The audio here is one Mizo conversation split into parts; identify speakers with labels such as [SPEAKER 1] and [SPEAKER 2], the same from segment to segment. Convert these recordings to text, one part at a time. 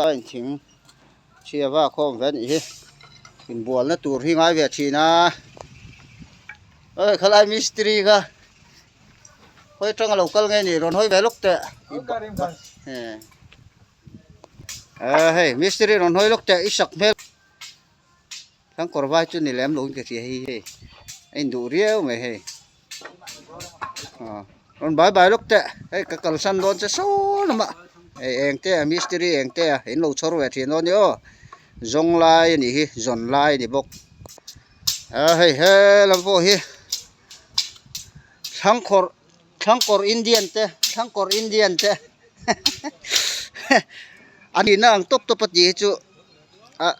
[SPEAKER 1] a inthing chhia va khawm ve a nih hi inbualna tur hi ngai ve thin a khalai mistiri kha hawi atanga lo kal nge ni rawn hawi ve lawk teh hei mistiri rawn hawi lawk teh i sak hmel. Thlang kawr vai chu ni lem lo in ka hria hei hei a induh riau mai hei aw rawn bai bai lawk teh hei ka kalsan dawn che sawn lamah hei eng te a mistiri eng te a in lo chhawr ve thin dawn nia aw zawng lai a nih hi zawn lai a ni bawk a hei he lam pawh hi thlang khawrh thlang kawr indian te thlang kawr indian te a nihna ang tawp tawp a tih hi chu.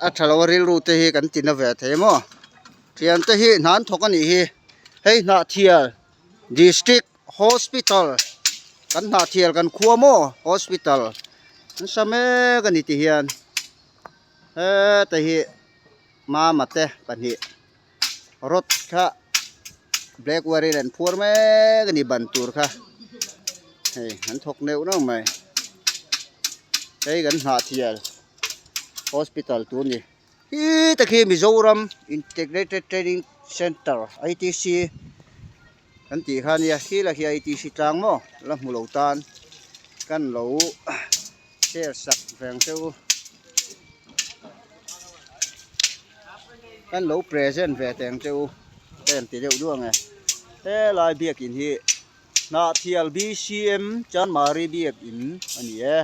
[SPEAKER 1] A tha lo a rilru te hi kan ti na ve thei maw thian te hi hna an thawk a nih hi hei Hnahthial district hospital kan Hnahthial kan khua maw hospital an sa mek a ni ti hian heta hi mama te pahnih rod kha black wire in an phuar mek a ni ban tur kha hei an thawk neuh neuh mai hei kan Hnahthial. Hospital tur a ni hi te khi Mizoram Integrated Training Centre I T C kan tih kha ania khi lah khi I T C tlang maw la hmu lo tan kan lo share sak veng che u kan lo present ve teng che u ka en ti deuh duah ang e helai biakin hi Hnahthial B C M Chanmari biakin a ni e.